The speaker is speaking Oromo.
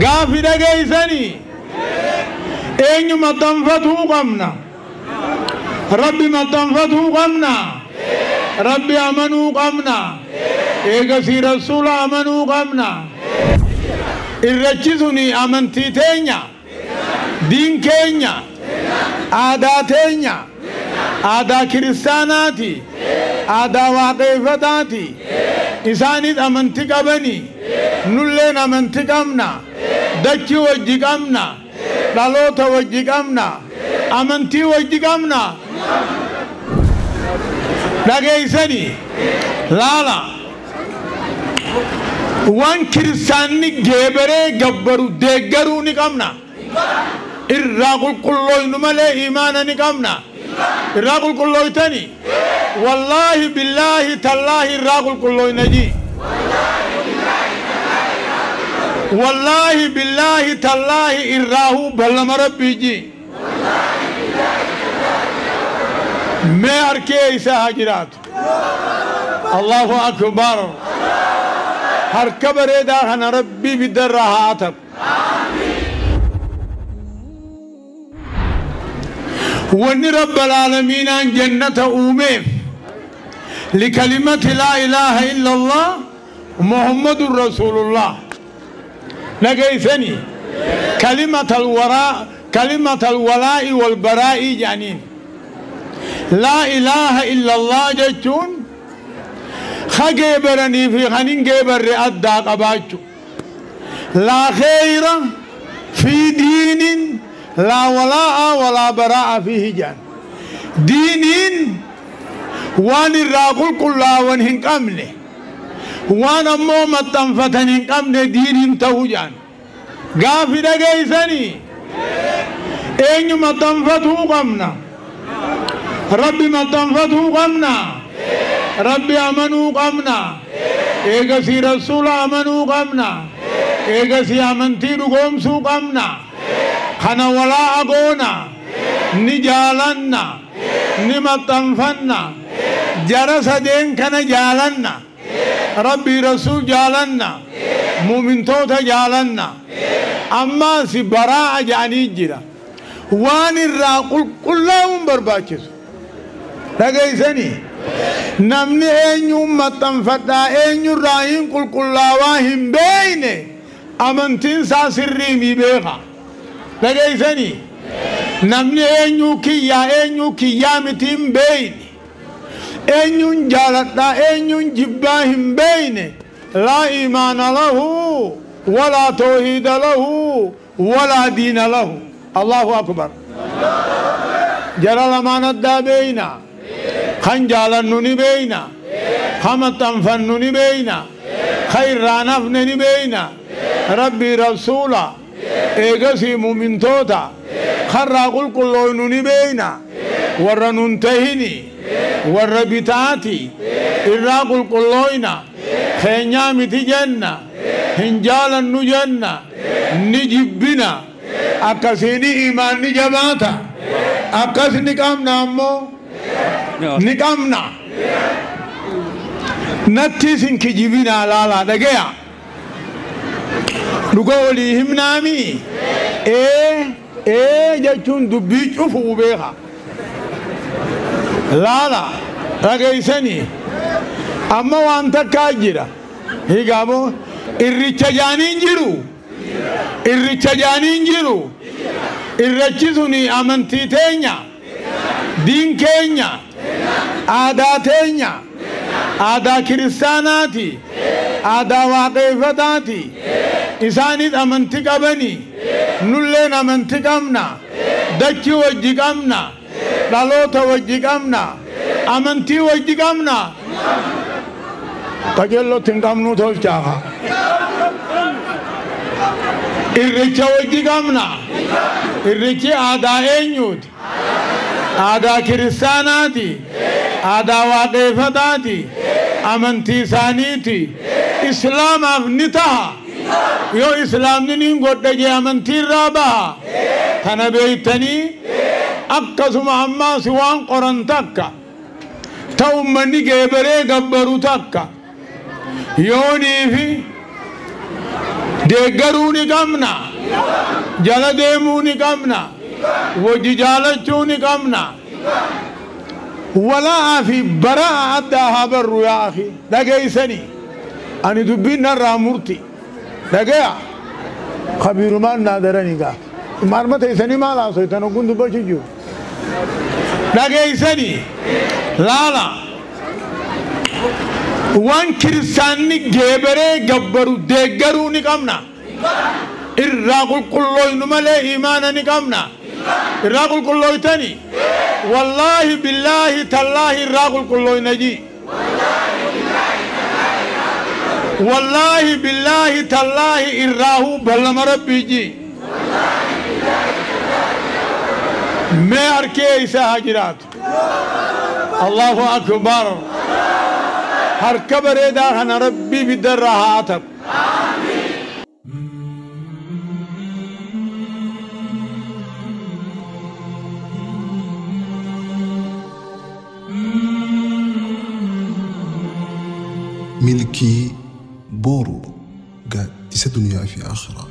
Gaafi dhageeysanii eenyu maxxanfatuu qabna? Rabbi maxxanfatuu qabna? Rabbi amanuu qabna? Eegasii rasuula amanuu qabna? Irrachi suni amantii teenya, diin keenya, aadaa teenya, aadaa kiristaanaati, aadaa waaqeeffataati. Isaanis amanti qabani, nulleen amanti qabna, dachi wajji qabna, dhaloota wajji qabna, amantii wajji qabna. Dhageeysanii laala, waan kiristaanni geebaree gabbaru deeggaruu ni qabna. Irraa qulqullooynu malee imaana ni qabna. Irraa qulqullooytani? Wallaahi billaahi tallaahi irraa qulqullooyna ji. Wallaahi billaahi tallaahi irraahuu ballama rabbii ji. Mee harkee isaa haa jiraatu. Allahu akbar. Harka bareedaa kana rabbii biddarraa haa ta'u. Wanni rabbal aalamiinaan jannata uumeef likalimati laa ilaaha illa allah muhammadun rasuulullah. Dhageeysanii kalimatal walaa'i wal baraa'i jedhaniin. Laa ilaaha illa allah jechuun ha geebaranii fi kan hin geebarre addaa qabaachu. Laa kheyra fi diinin laa walaa'a walaa baraa'a fiihi jedhan. Diiniin waan irraa qulqullaawan hin qabne, waan ammoo maxxanfatan hin qabne diiniin ta'uu jedhan. Gaafi dhageeysanii eenyu maxxanfatuu qabna? Rabbi maxxanfatuu qabna? Rabbi amanuu qabna? Eegasii rasuula amanuu qabna? Eegasii amantii dhugoomsuu qabna? Kana walaa'a goona, ni jaalanna, ni maxxanfanna. Jara sadeen kana jaalanna. Rabbii rasuul jaalanna, muumintoota jaalanna. Ammaas baraa'a jedhanii jira. Waan irraa qulqullaa'uun barbaachisu. Dhageeysanii namni eenyuun maxxanfadhaa eenyurraa hin qulqullaawaa hin beeyne amantiin isaa sirrii mi beeka. Dhageeysanii namni eenyuu kiyyaa eenyuu kiyyaa miti hin beeyne, eenyuun jaaladhaa eenyuun jibbaa hin beeyne, laa iimaana lahu walaa tawhiida lahu walaa diina lahu. Allahu akbar. Jara lamaan addaa beeyna. Kan jaalannu ni beeyna, kan maxxanfannu ni beeyna, kan irraa nafne ni beeyna. Rabbii rasuula eegasii muumintoota karraa qulqullooynu ni beeyna. Warra nun tahini warra bitaati irraa qulqullooyna. Keenyaa miti jenna, hin jaalannu jenna, ni jibbina. Akkasiini imaanni jabaata. Akkas ni qabna ammoo ni qabna. Natti isin kijibinaa laalaa dhageya. Dhuga walii himnaami. Ee jechuun dubbii cufuu beeka. Laala dhageeysanii amma waan takkaa jira. Higaaboo irricha jaaniin jiru. Irricha jaaniin jiru. Irrachi suni amantii teenya, diin keenya, aadaa teenya, aadaa kiristaanaati, aadaa waaqeeffataati. Isaanis amanti qabani, nulleen amanti qabna, dachi wajji qabna, dhaloota wajji qabna, amantii wajji qabna. Qajeellotti hin qabnuu tolchaa. Irricha wajji qabna. Irrichi aadaa eenyuuti? Aadaa kiristaanaati, aadaa waaqeeffataati, amantii isaaniiti. Islaamaaf ni taha. Yoo islaamni niin godhe jee amantii irraa baha. Kana beeytanii akkasuma ammaas waan qoran takka ta ummanni geebaree gabbaru takka yoonii fi Deeggaruu ni qabna. Jala deemuu ni qabna. Wajji jaalachuu ni qabna. Walaa fi baraa addaa haa barru yaa akhi. Dhageeysanii. Ani dubbiin narraa murti. Dhagaya. Kabiirumaan naa daranii gaa. Maalma teessanii maal haasoytan ogguun dubbachuu jiru. Dhageeysanii. Laala. Waan kiristaanni geebaree gabbaru deeggaruu ni qabna. Irraa qulqullooynu malee imaana ni qabna. Irraa qulqullooytani. Wallaahi billaahi tallaahi irraa qulqullooyna ji. Wallaahi billaahi tallaahi irraahuu ballama rabbii ji. Mee harkee isaa haa jiraatu. Allahu akbar. Harka bareedaa kana rabbii biddarraa haa ta'u. Milkii Booruu gaaddisa duniyaa fi akhiraa.